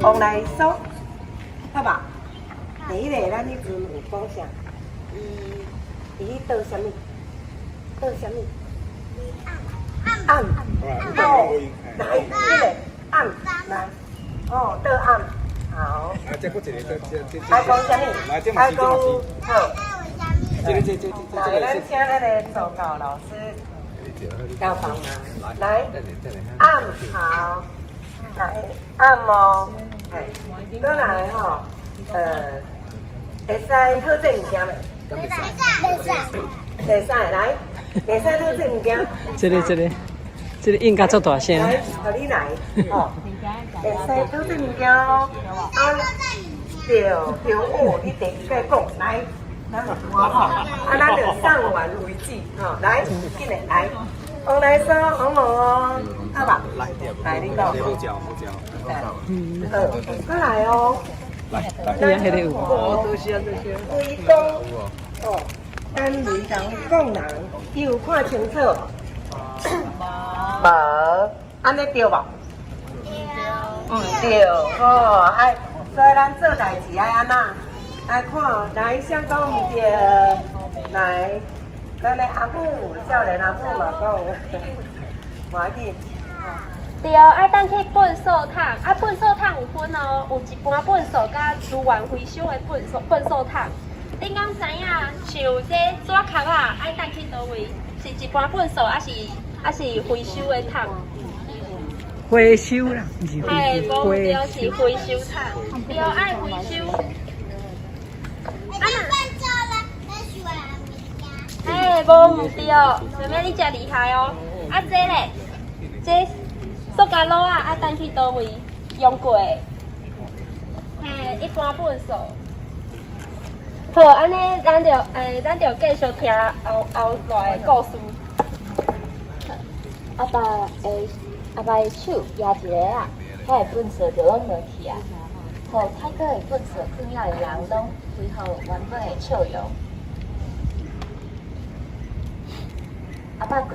王來蘇，好無？第一个，咱彼陣有講啥？伊伊去倒啥物？倒啥物？暗。哦，來，這个暗來，哦，倒暗，好。啊，這閣一个，這這這。愛講啥物？來，這愛講好。這個這這這來，咱請咱的助教老師來幫忙。來，暗好，來暗哦，哎，閣來吼，會使討這物件未？會使，會使，來，會使討這物件。這个這个這个應該足大聲。來，予你來，吼，會使討這物件哦。啊，對對哦，你第一個講，來，咱有吼，啊，咱就上完為止，吼，來，緊來，來，王來說，王某哦，好吧？來，你講。好嚼好嚼。好，閣來哦。來來。你啊，彼个有。哦，多謝多謝。雷公，哦，咱雷公講人，伊有看清楚無？無，按呢對無？對。對，吼，愛，所以咱做代誌愛按怎？愛看，來，誰講毋對？來，咱的阿母，少年阿母嘛講，無要緊。對，愛等去糞掃桶，啊，糞掃桶有分哦，有一般糞掃佮資源回收的糞掃桶。恁敢知影，像這紙殼仔，愛等去佗位？是一般糞掃，抑是回收的桶？回收啦，毋是嘿，無回對，是回收桶，對，愛回收。啊嘿，無毋對，妹妹你誠厲害哦。啊，這咧，這塑膠簍仔愛等去佗位用過的？嘿，一般糞掃。好，按呢，咱就繼續聽後後來的故事。阿爸的手舉一个仔，遐个糞掃就攏落去啊。予泰國的糞掃困擾的人攏恢復原本的笑容。阿爸看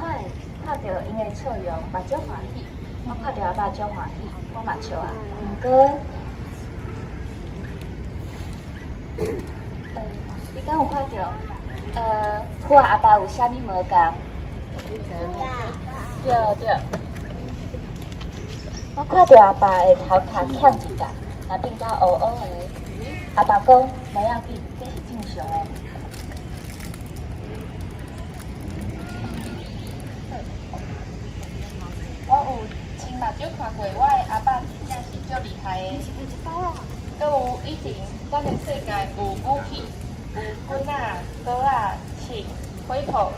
著𪜶的笑容，嘛足歡喜。我看著阿爸足歡喜，我嘛笑啊。毋過，你敢有看著？我阿爸有啥物無仝？對對。我看著阿爸的頭殼欠一角，若變甲烏烏的。阿爸講無要緊，這是正常的。我有親目睭看過，我的阿爸真正是足厲害的。閣有以前，咱的世界有武器，有棍仔、刀仔、槍、火炮，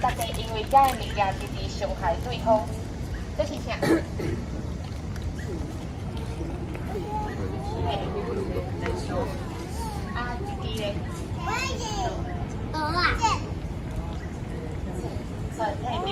大家因為遮的物件，直直傷害對方。這是啥？啊，這支咧？刀仔。算太對。